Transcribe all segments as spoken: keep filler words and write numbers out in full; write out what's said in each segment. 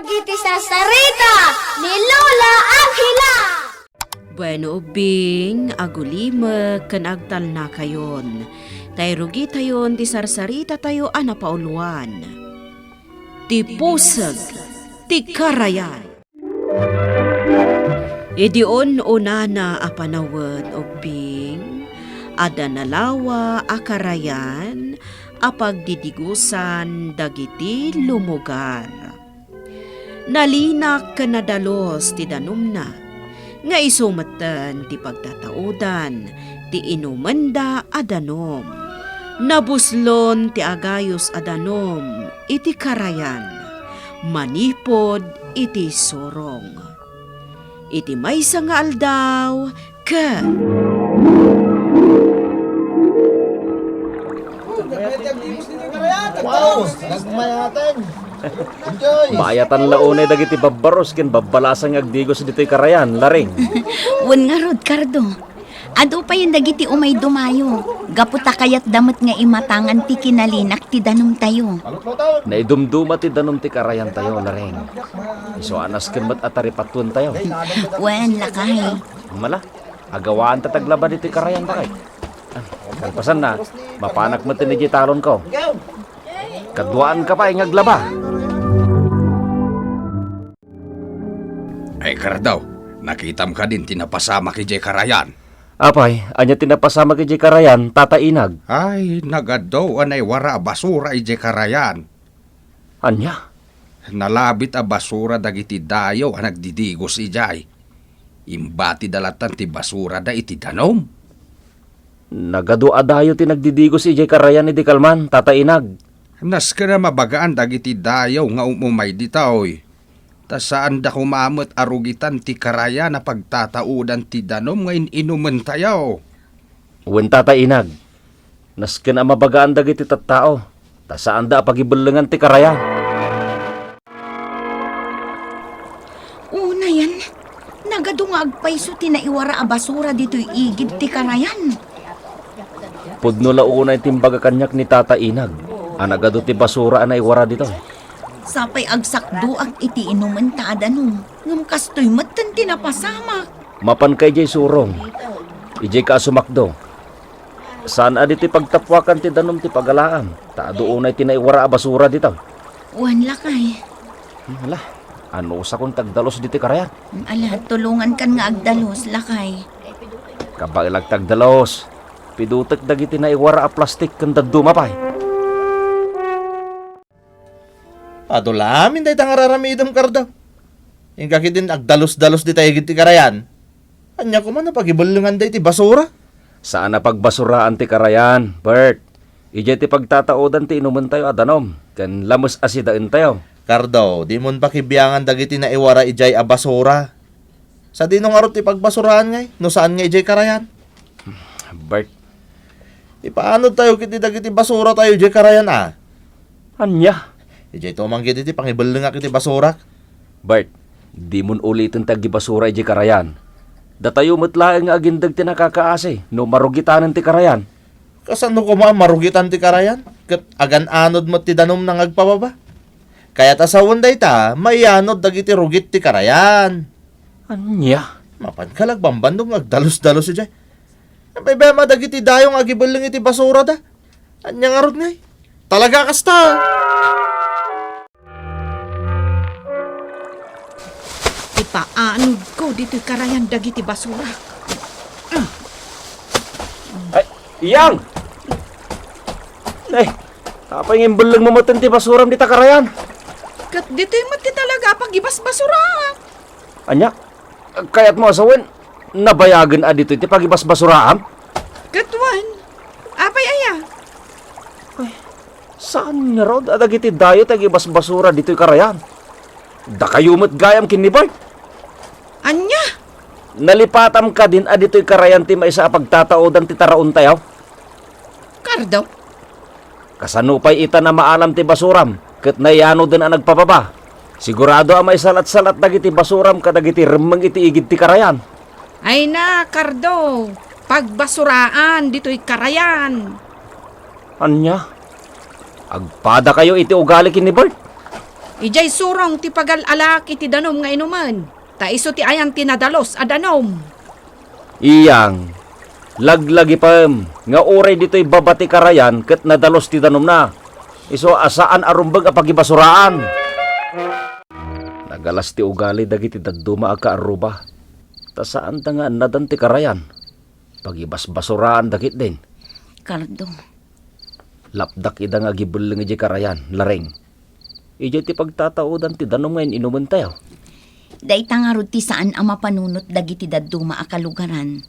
Iti sarsarita ni Lola Angela. Bueno, ubbing, agulimek ken agtalnakayon. Tay rugitayon ti sarsaritatayo a napauluan. Ti puseg ti karayan. Idi un-unana a panawen, ubbing, adda nalawa a karayan a pagdidigusan dagiti lumugar. Nalinak ken nadalus ti danumna, nga isu metten ti pagtataodan ti inumenda a danum. Nabuslon ti agayus a danum iti karayan, manipud iti surong. Iti maysa nga aldaw, ket Wow! Nagmayaten! Enjoy! Maayatan la unay dagiti babbaros ken babbalasang nga agdigos ditoy karayan, Laring. Wen ngarud, Cardo. Adu payen dagiti umay dumayo. Gapu ta kayatda met nga imatangan ti kinalinak ti danumtayo. Naidumduma ti danum ti karayantayo, Laring. Isu a nasken met a taripatuentayo. Wen, lakay. Mala, agawanta ti aglaba ditoy karayan, lakay. Ah, kalpasanna, mapanak met idiay talonko. Kaduaanka pay nga aglaba. Ay, Cardo, nakitam kadin ti napasamak idiay karayan? Apay, ania ti napasamak idiay karayan, Tata Inag? Ay, nagadu a naiwara a basura idiay karayan. Ania? Nalabit a basura dagiti dayo a nagdidigos idiay. Imbatida lattan ti basurada iti danum. Nagadu a dayo ti nagdidigos idiay karayan idi kalman, Tata Inag. Nasken a mabagaan dagiti dayo nga um-umay ditoy. Ta saanda koma met a rugitan ti karayan a pagtataodan ti danum nga in-inumentayo. Wen, Tata Inag, nasken a mabagaan dagiti tattao, ta saanda a pagibellengan ti karayan. Unayen, nagadu nga agpayso ti naiwara a basura ditoy igid ti karayan. Pudno la unay ti imbaga kaniak ni Tata Inag a nagadu ti basura a naiwara ditoy. Sapay agsakduak iti inumenta a danum, ngem kastoy metten ti napasamak. Mapanka idiay surong. Idiayka a sumakdo. Saan a ditoy pagtappuakan ti danum ti pagalaam, ta adu unay ti naiwara a basura ditoy. Wen, lakay. Hmm, ala, anusakon ti agdalus ditoy karayan? Hmm, ala, tulongankan nga agdalus, lakay. Kabaelak ti agdalus. Pidutek dagiti naiwara a plastik ken dadduma pay. Adu la amin dayta nga ar-aramidem, Cardo. Inka ketdin agdalus-dalus dita igid ti karayan. Ania koma a pagibellengan dayta basura? Saan a pagbasuraan ti karayan, Bert. Idiay ti pagtataodan ti inumentayo a danum, ken lames a sidaentayo. Cardo, dimon pakibiangan dagiti naiwara idiay a basura. Sadino ngarud ti pagbasuraan ngay, no saan nga idiay karayan? Bert. Ipaanodtayo ketdi dagiti basuratayo idiay karayan a. Ania? Idiay to man ketdi ti pangibellengak iti basurak. Bert, dimon uliten ti agbasura idiay karayan. Datayo met laeng nga agindeg ti nakakaasi no marugitanen ti karayan. Kasano koma a marugitan ti karayan? Ket agan-anod met ti danumna nga agpababa. Kayat a sawen dayta, maianod dagiti rugit ti karayan. Ania? Mapanka la agbambandog nga agdalus-dalus idiay. Apay, bema dagiti dayo nga agibelleng iti basurada. Ania ngarud ngay? Talaga kasta! Ipaanodko ditoy karayan dagiti basura. Ay, Iyang! Ay, apay nga imbellengmo met ti basuram dita karayan? Ket ditoy met ti talaga a pagibasbasuraak. Ania? Kayatmo a sawen, nabayagen a ditoy ti pagibasbasuraam? Ket wen, apay aya? Ay, saan ngarud a dagiti dayo ti agibasbasura ditoy karayan? Dakayo met gayam ken ni Bart. Ania? Nalipatam kadin a ditoy karayan ti maysa a pagtataodan ti taraontayo? Cardo? Kasano pay ita a maalam ti basuram ket naianoden a nagpababa? Sigurado a maisalat-salat dagiti basuram kadagiti remmeng iti igid ti karayan. Ayna, Cardo, pagbasuraan ditoy karayan. Ania? Agpadakayo iti ugali ken ni Bert? Idiay surong ti pagal-alaak iti danum nga inumen, ta isu ti ayan ti nadalus a danum. Iyang, laglagipem nga uray ditoy baba ti karayan ket nadalus ti danumna. Isu a saan a rumbeng a pagibasuraan. Nagalas ti ugali dagiti dadduma a kaarruba, ta saanda nga annadan ti karayan. Pagibasbasuraanda ketdin. Kardo. Lapdak ida nga agibelleng idiay karayan, Lareng. Idiay ti pagtataodan ti danum nga in-inumentayo. Dayta ngarud ti saan a mapanunot dagiti dadduma a kalugaran.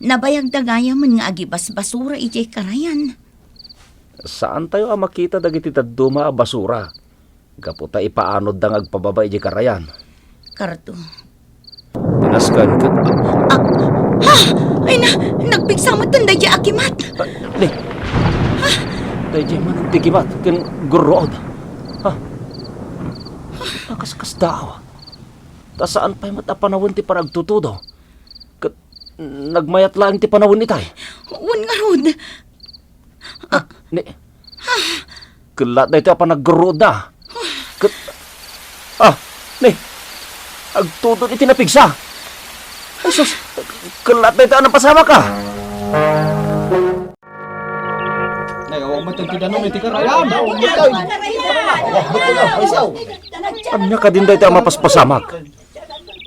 Nabayagda gayamen nga agibasbasura idiay karayan. Saantayo a makita dagiti dadduma a basura gapu ta ipaanodda nga agpababa idiay karayan. Kardo. Tinasken ket... Ah! Ha! Ay na! Nagpigsa met daydiay a kimat! Ah, ni. Ha! Daydiay man ti kimat ken gurruod. Ha? Nakaskasdaaw. Ta saan pay met a panawen ti panagtutudo. Ket nagmayat laeng ti panawen itay. Wen ngarud. Ah, ni. Kellat daytoy a panaggurruodda. Ket, ah, ni. Agtudod iti napigsa. Ay, sus. Kellat daytoy a napasamak, ah. Nay, awan met ti danum iti karayan. Ania kadin daytoy a mapaspasamak?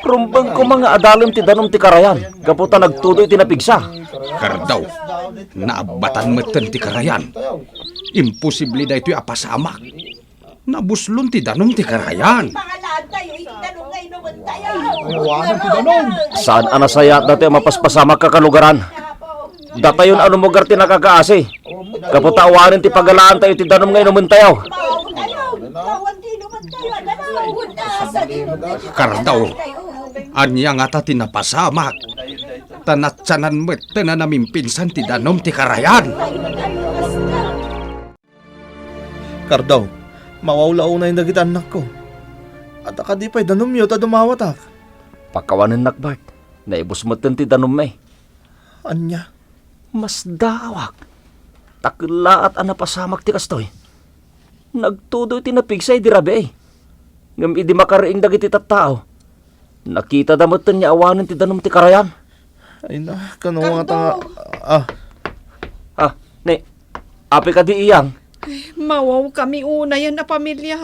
Rumbeng koma nga adalem ti danum ti karayan gapu ta nagtudo iti napigsa. Kardo, naabbatan metten ti karayan. Imposible daytoy a pasamak. Nabuslon ti danum ti karayan. Awanen ti danum. Saan a nasayaat daytoy a mapaspasamak, kakalugaran? Datayon a lumugar ti nakakaasi. Gapu ta awanen ti pagalaantayo iti danum nga inumentayo. Kardo, ania ngata ti napasamak? Ta natsyanan metten a namimpinsan ti danum ti karayan. Kardo, mawawlaw unayen dagiti annakko. Adda kadi pay danumyo ta dumawatak? Pakawanennak, Bart. Naibus metten ti danummi. Ania? Masdaawak. Ta kellaat a napasamak ti kastoy. Nagtudo iti napigsa idi rabii. Ngem idi makariing dagiti tattao, nakitada metten nga awanen ti danum ti karayan. Ay na, kano nga ta nga, ah. Ah, ni, apay kadi, Iyang? Ay, mawawkami unayen a pamilia.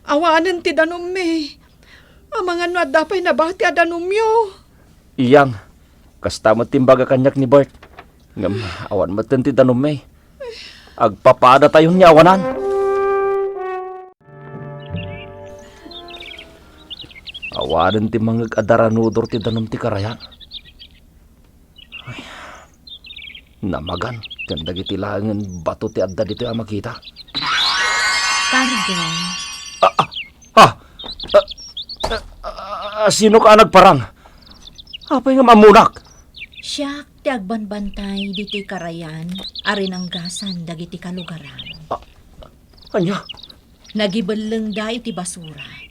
Awanen ti danummi. Amangan no adda pay nabati a danumyo. Iyang, kasta met ti imbaga kaniak ni Bert. Ngem awan metten ti danummi. Agpapadatayon nga awanan. Awanen ti mangngeg a daranudor ti danum ti karayan. Ay, namagan ken dagiti laengen bato ti adda ditoy a makita. Kardo. Ah, ah, ah, ah, ah, ah, sino ka a nagparang? Apay nga ammonak? Siak ti agbanbantay ditoy karayan a rinanggasan dagiti kalugaran. Ah, ania? Nagibellengda iti basura.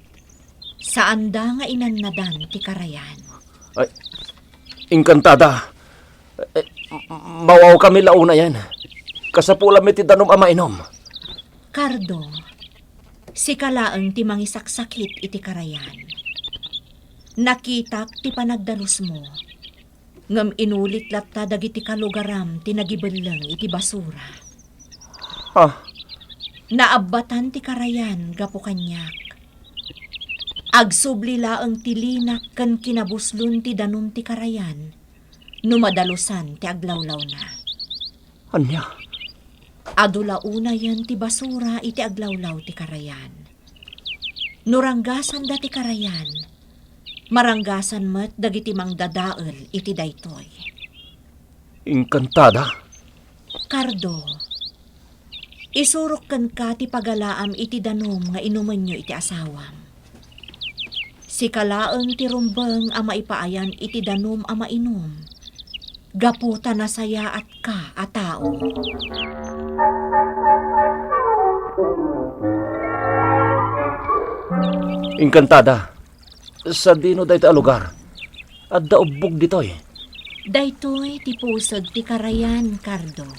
Saanda nga inannadan ti karayan. Ay, inkantada. Eh, mawawkami la unayen. Kasapulanmi ti danum a mainum. Kardo, sika laeng ti mangisaksakit iti karayan. Nakitak ti panagdalusmo. Ngem inulit latta dagiti kalugaram ti nagibelleng iti basura. Ah. Naabbatan ti karayan gapu kaniak. Agsubli laeng ti linak ken kinabuslon ti danum ti karayan no madalusan ti aglawlawna. Ania? Adu la unayen ti basura iti aglawlaw ti karayan. No ranggasanda ti karayan, maranggasan met dagiti mangdadael iti daytoy. Inkantada? Kardo, isurok kenka ti pagalaam iti danum nga inumenyo iti asawam. Sika laeng ti rumbeng a maipaayan iti danum a mainum, gapu ta nasayaatka a tao. Inkantada, sadino daytoy a lugar? Adda ubbog ditoy. Daytoy ti puseg ti karayan, Kardo.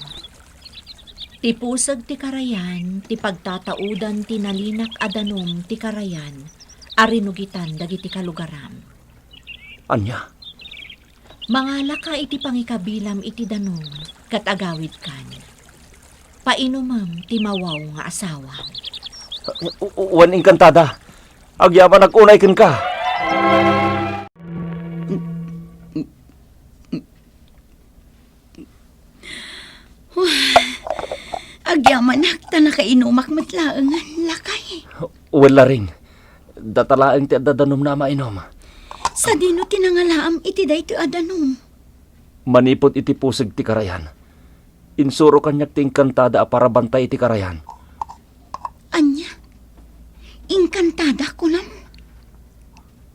Ti puseg ti karayan ti pagtataudan ti nalinak a danum ti karayan a rinugitan dagiti kalugaram. Ania? Mangalaka iti pangikabilam iti danum ket agawidkan. Painumem ti mawaw nga asawam. U-, u-, wen Encantada, agyamanak unay kenka. Wah, agyamanak ta nakainumak met laengen, lakay. Wen, Laring, data laeng ti adda danumna a mainum. Sadino ti nangalaam iti daytoy a danum? Manipud iti puseg ti karayan, insuro kaniak ti Encantada a parabantay iti karayan. Ania? Encantada, kunam?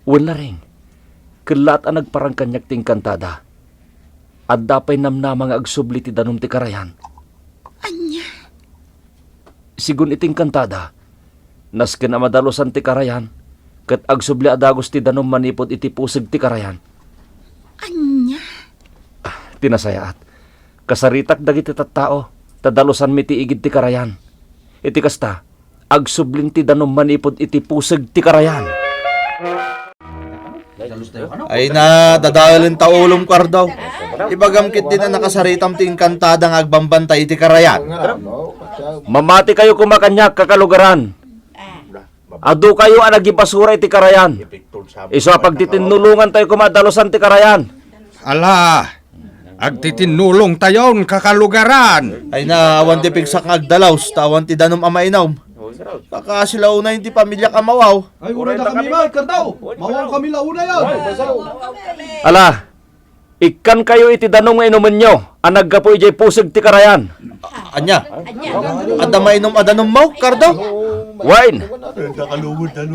Wen, Laring, kellaat a nagparang kaniak ti Encantada. Adda pay namnama nga agsubli ti danum ti karayan. Ania? Sigun iti Encantada, nasken a madalusan ti karayan, ket agsubli a dagus ti danum manipud iti puseg ti karayan. Ania? Ah, ti nasayaat, kasaritak dagiti tattao, ta dalusanmi ti igid ti karayan. Iti kasta, agsublin ti danum manipud iti puseg ti karayan. Ay na, dadaelen ta ulom, Kardo. Ibagam ketdi a nakasaritam ti Encantada nga agbambantay iti karayan. Mamati kayo koma kaniak, kakalugaran. Adu kayo a nagibasura iti karayan. Isu a pagtitinnulongan tayo koma a dalusan ti karayan. Ala, agtitinnulong tayon, kakalugaran. Ay na, awan ti pigsak nga agdalus, ta awan ti danum a mainum. Kakasi la unay ti pamiliak a mawaw. Ay, unay da kami man, Kardo. Mawaw kami la unay, ah. Ala, ikkan kayo iti danum nga inumenyo a naggapu idiay puseg ti karayan. Ania? Adda mainum a danummo, Kardo? Wine.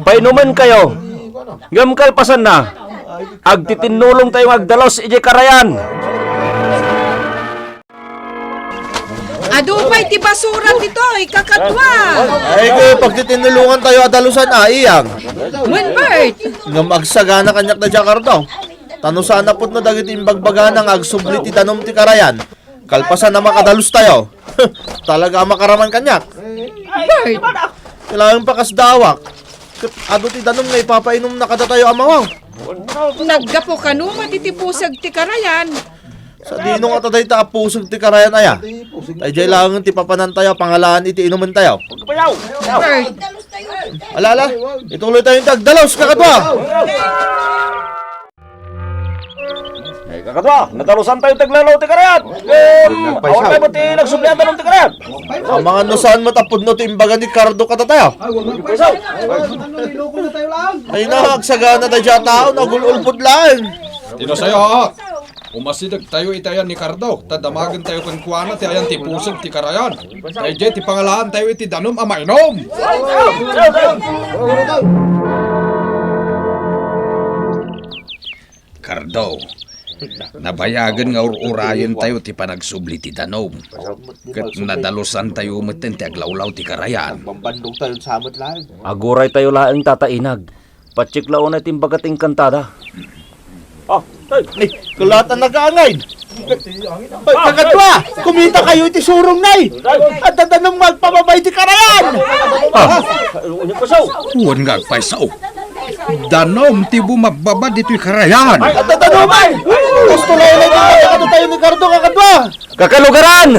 Painumen kayo. Ngem kalpasanna, agtitinnulong tayo nga agdalus idiay karayan. Adu pay ti basura ditoy, kakadua. Ay, ko, pagtitinnulongan tayo a dalusan, Iyang. Wen, Bert. Ngem agsagana kaniak da, Jakardo. Ta no saan a pudno dagiti imbagbagana nga agsubli ti danum ti karayan, kalpasan a makadalus tayo. Talaga a makaraman kaniak. Bert. Kailangan pa kas dawak. Ket adu ti danum nga ipapainumna kadatayo a mawaw. Naggapu kano met iti puseg ti karayan. Sadino ngata dayta a puseg ti karayan aya? Tay jay laeng ti papanantayo a pangalaan iti inumentayo. Bert. Ala, ala, ituloy tayo ti agdalus, kakadua. Ay, kakadua, nadalusan tayo ti aglawlaw ti karayan. Ngem, awan tayo ti nagsubli a danum ti karayan. Amangan no saan met a pudno ti imbaga ni Cardo kadatayo. Ay, wag na, paisaw. Ay, na, agsagana tayo diay tao, nagul-ulpod laeng. Ti nasayaat, umasideg tayo iti ayan ni Cardo, ta damagen tayo kenkuana ti ayan ti puseg ti karayan. Daydiay ti pangalaan tayo iti danum a mainum. Cardo, nabayagen nga ur-urayen tayo ti panagsubli ti danum, ket nadalusan tayo metten ti aglawlaw ti karayan. Agbambandong tayo sa met laeng. Aguray tayo laeng, Tata Inag. Patsik la unay ti imbaga ti Encantada. Ah, ay, kalaat a nagaangay. Ay, kakadua, kumita kayo iti surong, nay. Adda danum nga agpababa iti karayan. Ah. Wen nga agpaisaw. Danum ti bumababa ditoy karayan. Adda danum, ay. Gusto lang na ito, ano tayo ni Cardo, kakadua. Kakalugaran!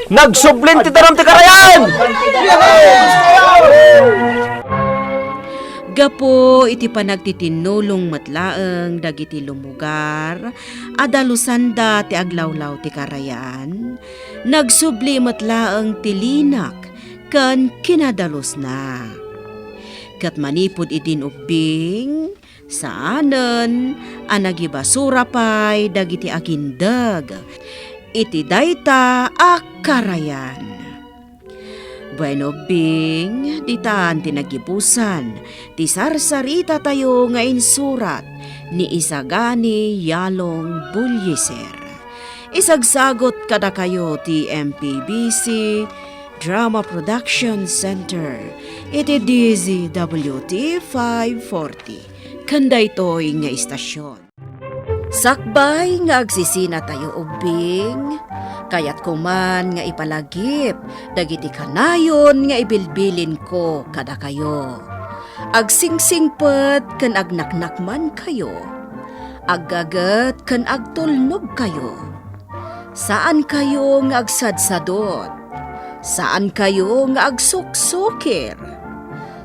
Nagsublin ti danum ti karayan! Gapu iti panagtitinnulong met laeng dagiti lumugar a dalusanda ti aglawlaw ti karayan, nagsubli met laeng ti linak ken kinadalusna. Ket manipud idin ubbing, saanen a nagibasura pay dagiti agindeg iti dayta a karayan. Bueno, Bing, ditan ti nagibusan ti sarsarita tayo nga insurat ni Isagani Yalong Bullieser. Isagsagot kadakayo ti M P B C Drama Production Center iti D Z W T five forty ken daytoy nga istasyon. Sakbay nga agsisina tayo ubbing, Kayatko man nga ipalagip dagiti kanayon nga ibilbilinko kadakayo. Agsingsingpet ken agnaknakmankayo. Aggaget ken agtulnogkayo. Saankayo nga agsadsadot. Saankayo nga agsuksukir.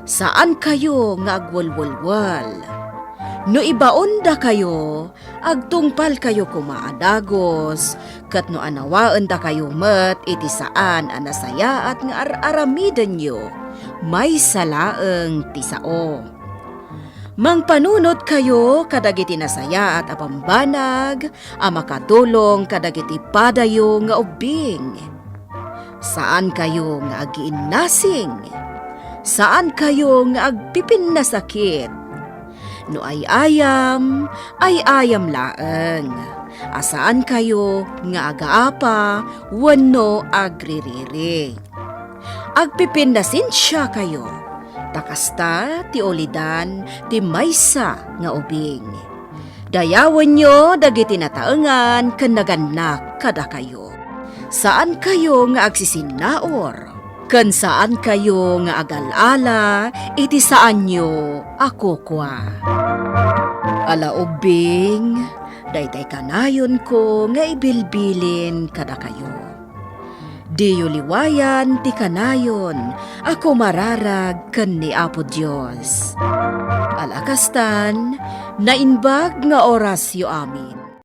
Saankayo nga agwelwelwel. No ibaondakayo, agtungpalkayo koma a dagus, ket no anawaendakayo met iti saan a nasayaat nga ar-aramidenyo, maysa laeng ti sao. Mangpanunotkayo kadagiti nasayaat a bambanag a makatulong kadagiti padayo nga ubbing. Saankayo nga agiinnasing. Saankayo nga agpipinnasakit. No ay-ayam, ay-ayam laeng. A saankayo nga agaapa wenno agririri. Agpipinnasensiakayo, ta kasta ti ulidan ti maysa nga ubing. Dayawenyo dagiti nataengan ken nagannak kadakayo. Saankayo nga agsisinnaur, ken saankayo nga agal-ala iti saanyo a kukua. Ala ubbing, daytay kanayonko nga ibilbilin kadakayo. Diyo liwayan ti kanayon a kumararag ken ni Apo Dios. Ala kastan, naimbag nga orasyo amin.